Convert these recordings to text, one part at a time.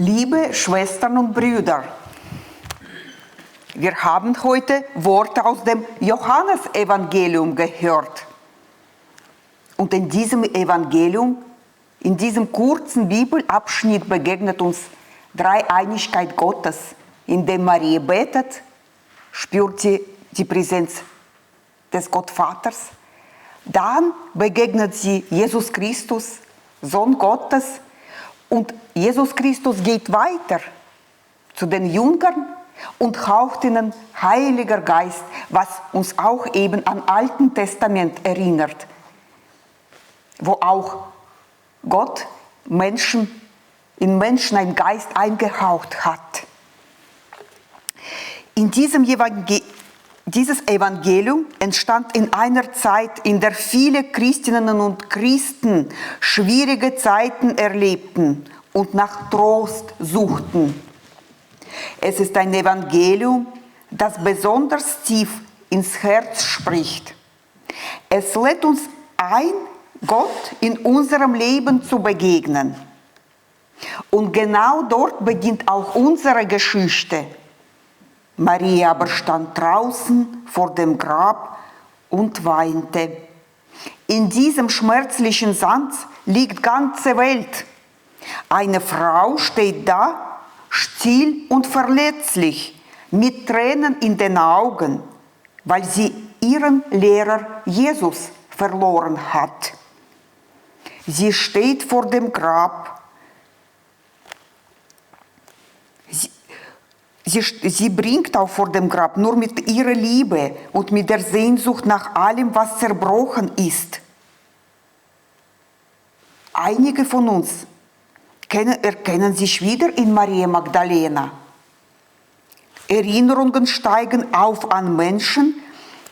Liebe Schwestern und Brüder, wir haben heute Worte aus dem Johannesevangelium gehört. Und in diesem Evangelium, in diesem kurzen Bibelabschnitt begegnet uns Dreieinigkeit Gottes. Indem Maria betet, spürt sie die Präsenz des Gottvaters. Dann begegnet sie Jesus Christus, Sohn Gottes. Und Jesus Christus geht weiter zu den Jüngern und haucht ihnen Heiliger Geist, was uns auch eben am Alten Testament erinnert, wo auch Gott in Menschen einen Geist eingehaucht hat. Dieses Evangelium entstand in einer Zeit, in der viele Christinnen und Christen schwierige Zeiten erlebten und nach Trost suchten. Es ist ein Evangelium, das besonders tief ins Herz spricht. Es lädt uns ein, Gott in unserem Leben zu begegnen. Und genau dort beginnt auch unsere Geschichte. Maria aber stand draußen vor dem Grab und weinte. In diesem schmerzlichen Satz liegt ganze Welt. Eine Frau steht da, still und verletzlich, mit Tränen in den Augen, weil sie ihren Lehrer Jesus verloren hat. Sie steht vor dem Grab. Sie bringt auch vor dem Grab nur mit ihrer Liebe und mit der Sehnsucht nach allem, was zerbrochen ist. Einige von uns erkennen sich wieder in Maria Magdalena. Erinnerungen steigen auf an Menschen,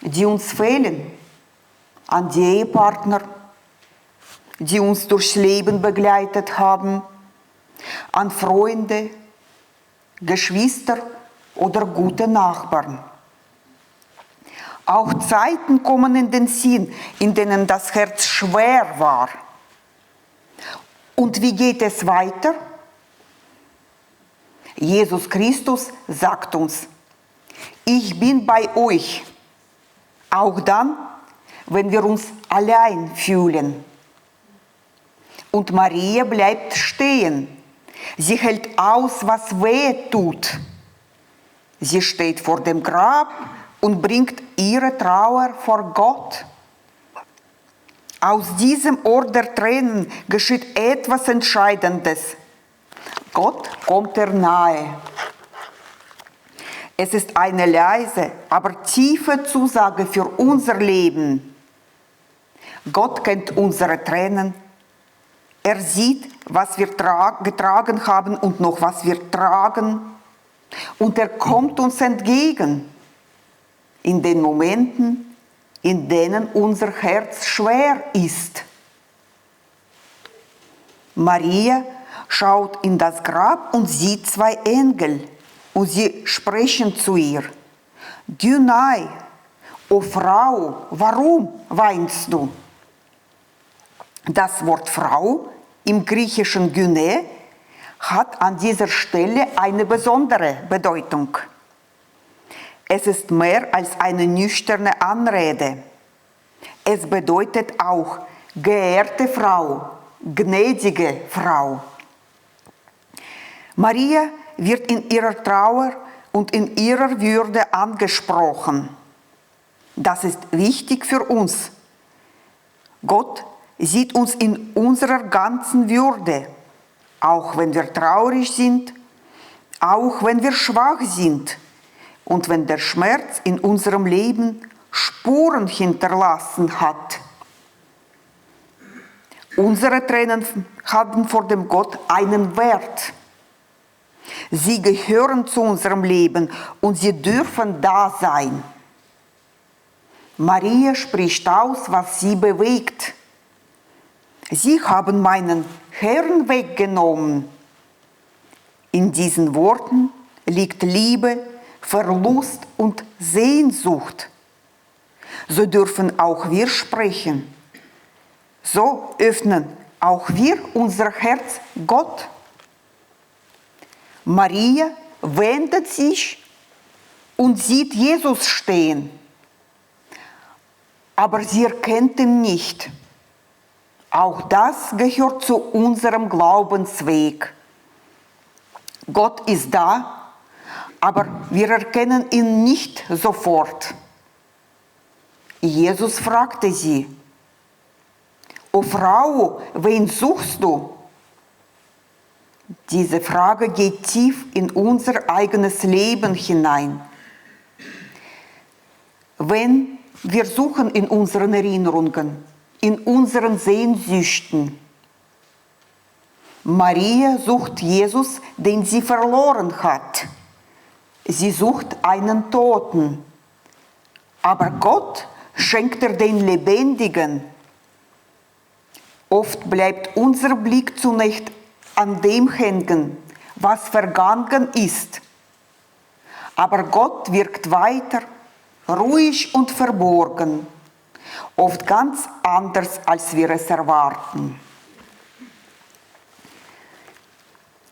die uns fehlen, an die Ehepartner, die uns durchs Leben begleitet haben, an Freunde, Geschwister oder gute Nachbarn. Auch Zeiten kommen in den Sinn, in denen das Herz schwer war. Und wie geht es weiter? Jesus Christus sagt uns, ich bin bei euch, auch dann, wenn wir uns allein fühlen. Und Maria bleibt stehen. Sie hält aus, was weh tut. Sie steht vor dem Grab und bringt ihre Trauer vor Gott. Aus diesem Ort der Tränen geschieht etwas Entscheidendes. Gott kommt ihr nahe. Es ist eine leise, aber tiefe Zusage für unser Leben. Gott kennt unsere Tränen. Er sieht, was wir getragen haben und noch was wir tragen. Und er kommt uns entgegen in den Momenten, in denen unser Herz schwer ist. Maria schaut in das Grab und sieht zwei Engel und sie sprechen zu ihr. Dynai, o Frau, warum weinst du? Das Wort Frau im griechischen Gyne hat an dieser Stelle eine besondere Bedeutung. Es ist mehr als eine nüchterne Anrede. Es bedeutet auch geehrte Frau, gnädige Frau. Maria wird in ihrer Trauer und in ihrer Würde angesprochen. Das ist wichtig für uns. Gott sieht uns in unserer ganzen Würde, auch wenn wir traurig sind, auch wenn wir schwach sind und wenn der Schmerz in unserem Leben Spuren hinterlassen hat. Unsere Tränen haben vor dem Gott einen Wert. Sie gehören zu unserem Leben und sie dürfen da sein. Maria spricht aus, was sie bewegt. Sie haben meinen Herrn weggenommen. In diesen Worten liegt Liebe, Verlust und Sehnsucht. So dürfen auch wir sprechen. So öffnen auch wir unser Herz Gott. Maria wendet sich und sieht Jesus stehen. Aber sie erkennt ihn nicht. Auch das gehört zu unserem Glaubensweg. Gott ist da, aber wir erkennen ihn nicht sofort. Jesus fragte sie: O Frau, wen suchst du? Diese Frage geht tief in unser eigenes Leben hinein. Wenn wir suchen in unseren Erinnerungen, in unseren Sehnsüchten. Maria sucht Jesus, den sie verloren hat. Sie sucht einen Toten. Aber Gott schenkt ihr den Lebendigen. Oft bleibt unser Blick zunächst an dem hängen, was vergangen ist. Aber Gott wirkt weiter, ruhig und verborgen, oft ganz anders, als wir es erwarten.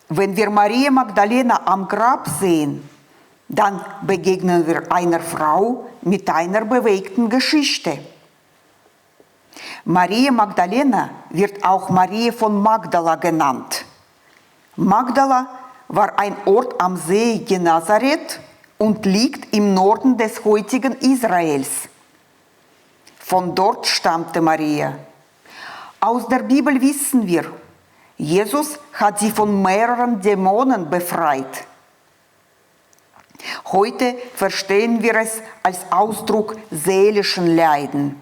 Wenn wir Maria Magdalena am Grab sehen, dann begegnen wir einer Frau mit einer bewegten Geschichte. Maria Magdalena wird auch Maria von Magdala genannt. Magdala war ein Ort am See Genazareth und liegt im Norden des heutigen Israels. Von dort stammte Maria. Aus der Bibel wissen wir, Jesus hat sie von mehreren Dämonen befreit. Heute verstehen wir es als Ausdruck seelischen Leiden.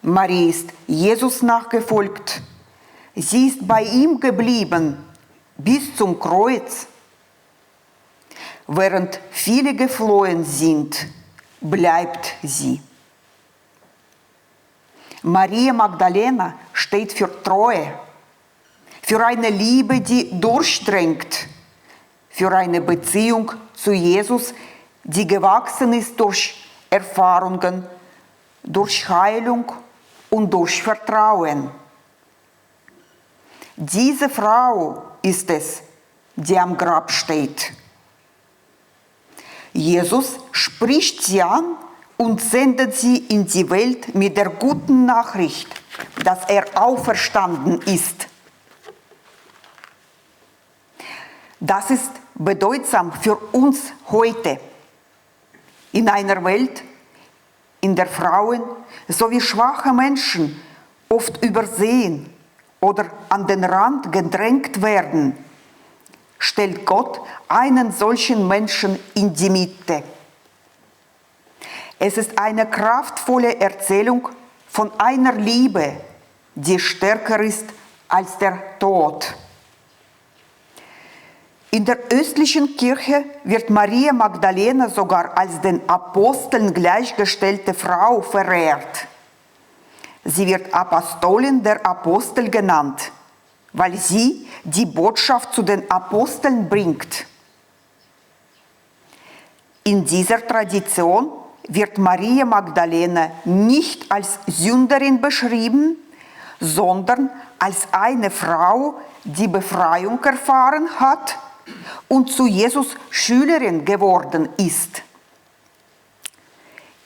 Maria ist Jesus nachgefolgt. Sie ist bei ihm geblieben bis zum Kreuz. Während viele geflohen sind, bleibt sie. Maria Magdalena steht für Treue, für eine Liebe, die durchdringt, für eine Beziehung zu Jesus, die gewachsen ist durch Erfahrungen, durch Heilung und durch Vertrauen. Diese Frau ist es, die am Grab steht. Jesus spricht sie an und sendet sie in die Welt mit der guten Nachricht, dass er auferstanden ist. Das ist bedeutsam für uns heute. In einer Welt, in der Frauen sowie schwache Menschen oft übersehen oder an den Rand gedrängt werden, stellt Gott einen solchen Menschen in die Mitte. Es ist eine kraftvolle Erzählung von einer Liebe, die stärker ist als der Tod. In der östlichen Kirche wird Maria Magdalena sogar als den Aposteln gleichgestellte Frau verehrt. Sie wird Apostolin der Apostel genannt, weil sie die Botschaft zu den Aposteln bringt. In dieser Tradition wird Maria Magdalena nicht als Sünderin beschrieben, sondern als eine Frau, die Befreiung erfahren hat und zu Jesus Schülerin geworden ist.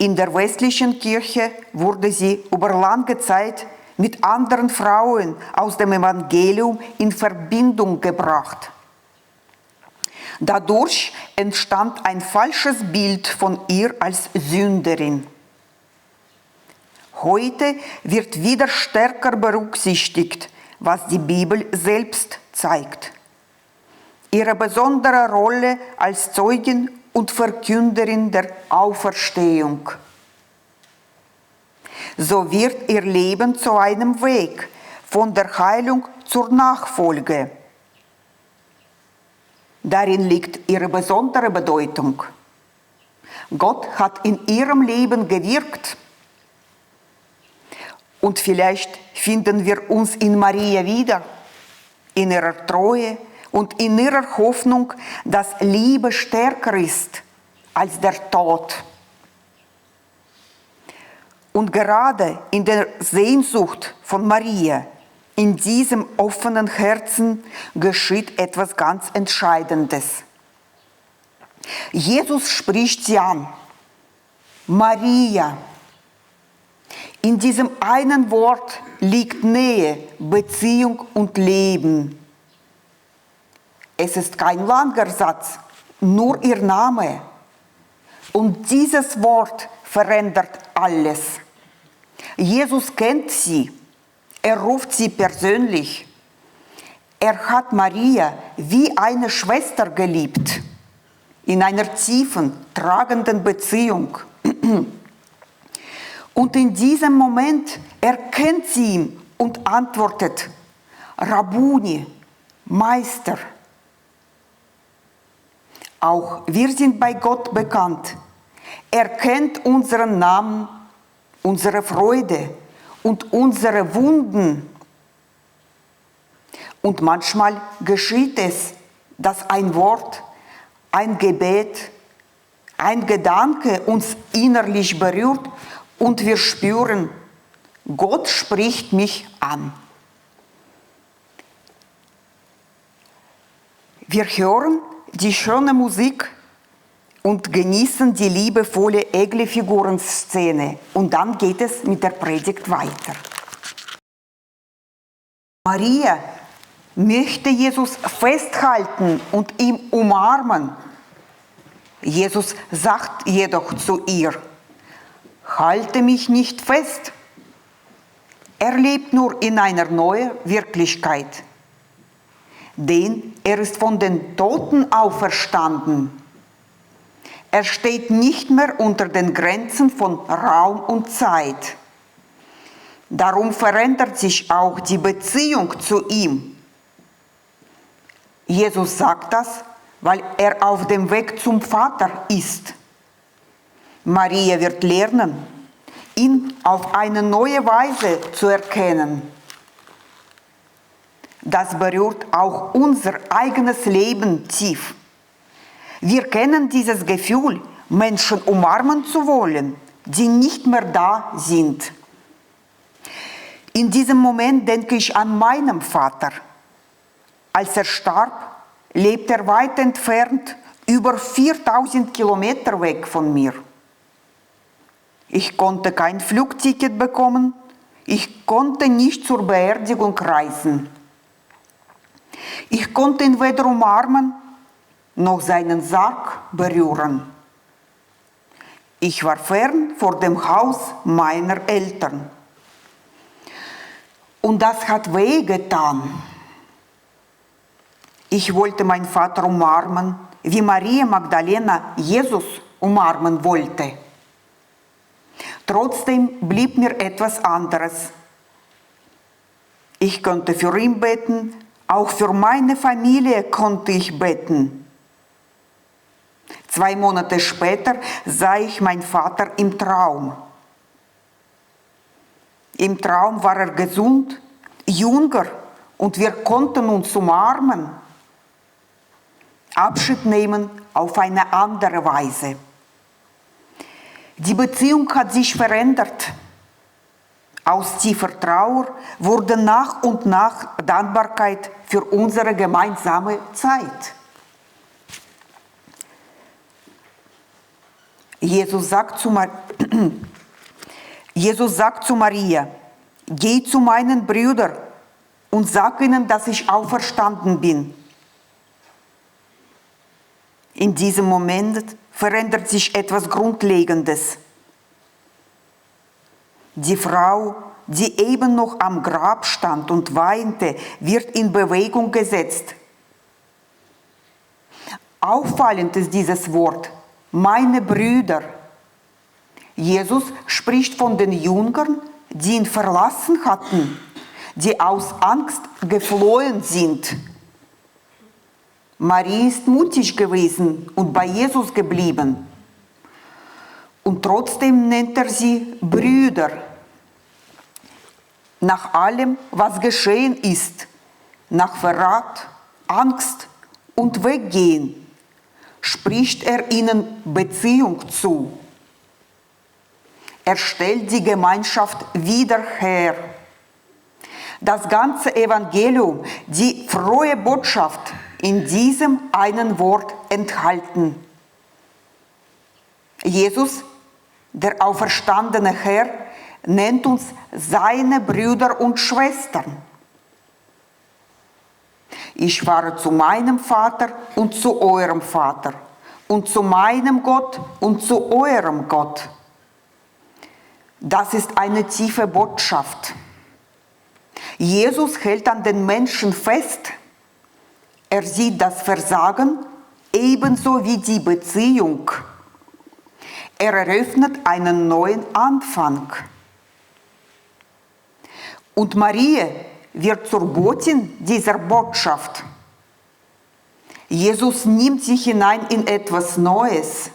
In der westlichen Kirche wurde sie über lange Zeit mit anderen Frauen aus dem Evangelium in Verbindung gebracht. Dadurch entstand ein falsches Bild von ihr als Sünderin. Heute wird wieder stärker berücksichtigt, was die Bibel selbst zeigt. Ihre besondere Rolle als Zeugin und Verkünderin der Auferstehung. So wird ihr Leben zu einem Weg von der Heilung zur Nachfolge. Darin liegt ihre besondere Bedeutung. Gott hat in ihrem Leben gewirkt. Und vielleicht finden wir uns in Maria wieder, in ihrer Treue und in ihrer Hoffnung, dass Liebe stärker ist als der Tod. Und gerade in der Sehnsucht von Maria, In diesem offenen Herzen geschieht etwas ganz Entscheidendes. Jesus spricht sie an. Maria. In diesem einen Wort liegt Nähe, Beziehung und Leben. Es ist kein langer Satz, nur ihr Name. Und dieses Wort verändert alles. Jesus kennt sie. Er ruft sie persönlich. Er hat Maria wie eine Schwester geliebt, in einer tiefen, tragenden Beziehung. Und in diesem Moment erkennt sie ihn und antwortet, Rabbuni, Meister. Auch wir sind bei Gott bekannt. Er kennt unseren Namen, unsere Freude und unsere Wunden. Und manchmal geschieht es, dass ein Wort, ein Gebet, ein Gedanke uns innerlich berührt und wir spüren, Gott spricht mich an. Wir hören die schöne Musik und genießen die liebevolle Egli-Figuren-Szene. Und dann geht es mit der Predigt weiter. Maria möchte Jesus festhalten und ihn umarmen. Jesus sagt jedoch zu ihr, halte mich nicht fest. Er lebt nur in einer neuen Wirklichkeit. Denn er ist von den Toten auferstanden. Er steht nicht mehr unter den Grenzen von Raum und Zeit. Darum verändert sich auch die Beziehung zu ihm. Jesus sagt das, weil er auf dem Weg zum Vater ist. Maria wird lernen, ihn auf eine neue Weise zu erkennen. Das berührt auch unser eigenes Leben tief. Wir kennen dieses Gefühl, Menschen umarmen zu wollen, die nicht mehr da sind. In diesem Moment denke ich an meinen Vater. Als er starb, lebte er weit entfernt, über 4000 Kilometer weg von mir. Ich konnte kein Flugticket bekommen, ich konnte nicht zur Beerdigung reisen. Ich konnte ihn weder umarmen, noch seinen Sarg berühren. Ich war fern vor dem Haus meiner Eltern. Und das hat wehgetan. Ich wollte meinen Vater umarmen, wie Maria Magdalena Jesus umarmen wollte. Trotzdem blieb mir etwas anderes. Ich konnte für ihn beten, auch für meine Familie konnte ich beten. 2 Monate später sah ich meinen Vater im Traum. Im Traum war er gesund, jünger und wir konnten uns umarmen. Abschied nehmen auf eine andere Weise. Die Beziehung hat sich verändert. Aus tiefer Trauer wurde nach und nach Dankbarkeit für unsere gemeinsame Zeit. Jesus sagt zu Maria, geh zu meinen Brüdern und sag ihnen, dass ich auferstanden bin. In diesem Moment verändert sich etwas Grundlegendes. Die Frau, die eben noch am Grab stand und weinte, wird in Bewegung gesetzt. Auffallend ist dieses Wort, meine Brüder. Jesus spricht von den Jüngern, die ihn verlassen hatten, die aus Angst geflohen sind. Maria ist mutig gewesen und bei Jesus geblieben. Und trotzdem nennt er sie Brüder. Nach allem, was geschehen ist, nach Verrat, Angst und Weggehen, spricht er ihnen Beziehung zu. Er stellt die Gemeinschaft wieder her. Das ganze Evangelium, die frohe Botschaft, in diesem einen Wort enthalten. Jesus, der auferstandene Herr, nennt uns seine Brüder und Schwestern. Ich fahre zu meinem Vater und zu eurem Vater und zu meinem Gott und zu eurem Gott. Das ist eine tiefe Botschaft. Jesus hält an den Menschen fest. Er sieht das Versagen ebenso wie die Beziehung. Er eröffnet einen neuen Anfang. Und Maria wird zur Botin dieser Botschaft. Jesus nimmt sie hinein in etwas Neues.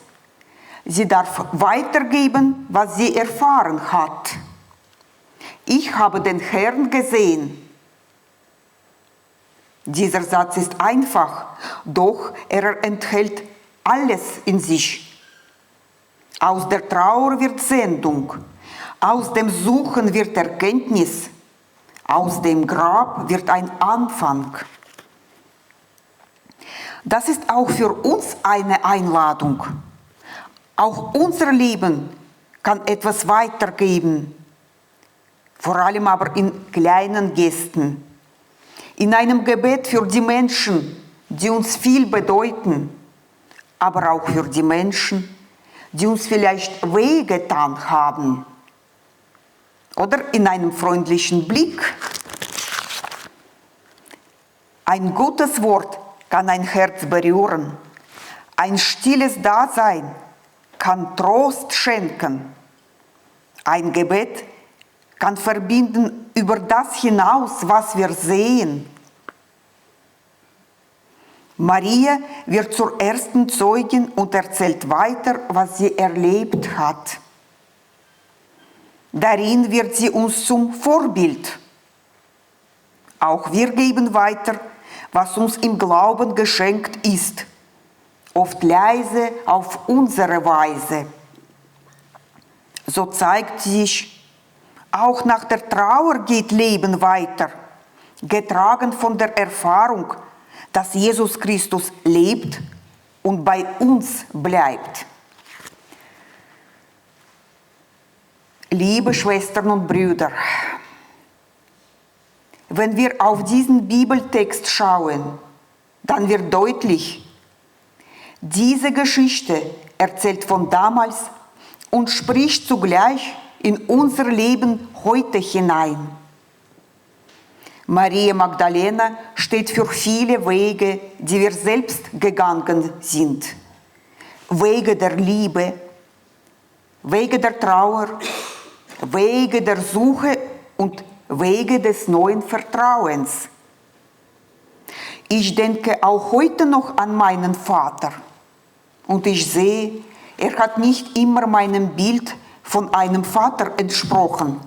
Sie darf weitergeben, was sie erfahren hat. Ich habe den Herrn gesehen. Dieser Satz ist einfach, doch er enthält alles in sich. Aus der Trauer wird Sendung, aus dem Suchen wird Erkenntnis, aus dem Grab wird ein Anfang. Das ist auch für uns eine Einladung. Auch unser Leben kann etwas weitergeben, vor allem aber in kleinen Gesten. In einem Gebet für die Menschen, die uns viel bedeuten, aber auch für die Menschen, die uns vielleicht wehgetan haben. Oder in einem freundlichen Blick. Ein gutes Wort kann ein Herz berühren. Ein stilles Dasein kann Trost schenken. Ein Gebet kann verbinden über das hinaus, was wir sehen. Maria wird zur ersten Zeugin und erzählt weiter, was sie erlebt hat. Darin wird sie uns zum Vorbild. Auch wir geben weiter, was uns im Glauben geschenkt ist, oft leise auf unsere Weise. So zeigt sich, auch nach der Trauer geht Leben weiter, getragen von der Erfahrung, dass Jesus Christus lebt und bei uns bleibt. Liebe Schwestern und Brüder, wenn wir auf diesen Bibeltext schauen, dann wird deutlich, diese Geschichte erzählt von damals und spricht zugleich in unser Leben heute hinein. Maria Magdalena steht für viele Wege, die wir selbst gegangen sind. Wege der Liebe, Wege der Trauer, Wege der Suche und Wege des neuen Vertrauens. Ich denke auch heute noch an meinen Vater und ich sehe, er hat nicht immer meinem Bild von einem Vater entsprochen.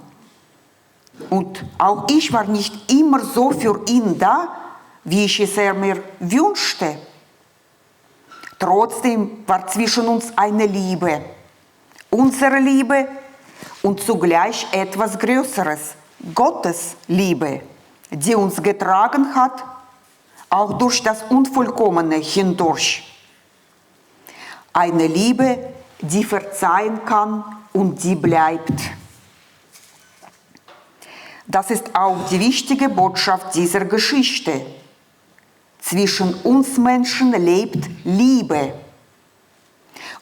Und auch ich war nicht immer so für ihn da, wie ich es mir wünschte. Trotzdem war zwischen uns eine Liebe, unsere Liebe und zugleich etwas Größeres, Gottes Liebe, die uns getragen hat, auch durch das Unvollkommene hindurch. Eine Liebe, die verzeihen kann und die bleibt. Das ist auch die wichtige Botschaft dieser Geschichte. Zwischen uns Menschen lebt Liebe.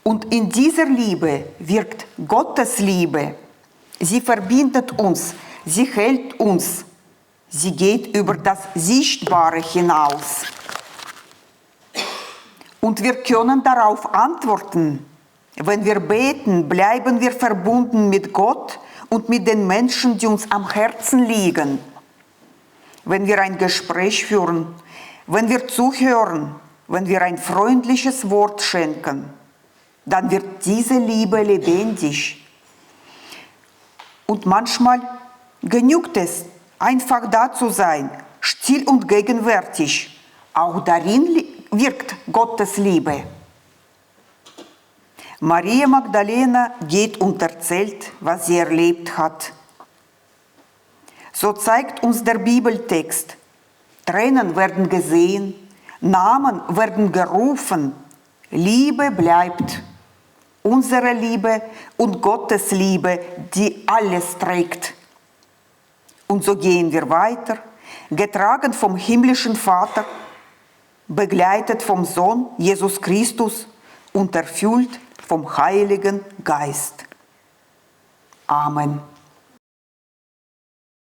Und in dieser Liebe wirkt Gottes Liebe. Sie verbindet uns, sie hält uns, sie geht über das Sichtbare hinaus. Und wir können darauf antworten. Wenn wir beten, bleiben wir verbunden mit Gott und mit den Menschen, die uns am Herzen liegen. Wenn wir ein Gespräch führen, wenn wir zuhören, wenn wir ein freundliches Wort schenken, dann wird diese Liebe lebendig. Und manchmal genügt es, einfach da zu sein, still und gegenwärtig. Auch darin wirkt Gottes Liebe. Maria Magdalena geht und erzählt, was sie erlebt hat. So zeigt uns der Bibeltext. Tränen werden gesehen, Namen werden gerufen, Liebe bleibt. Unsere Liebe und Gottes Liebe, die alles trägt. Und so gehen wir weiter, getragen vom himmlischen Vater, begleitet vom Sohn Jesus Christus und erfüllt vom Heiligen Geist. Amen.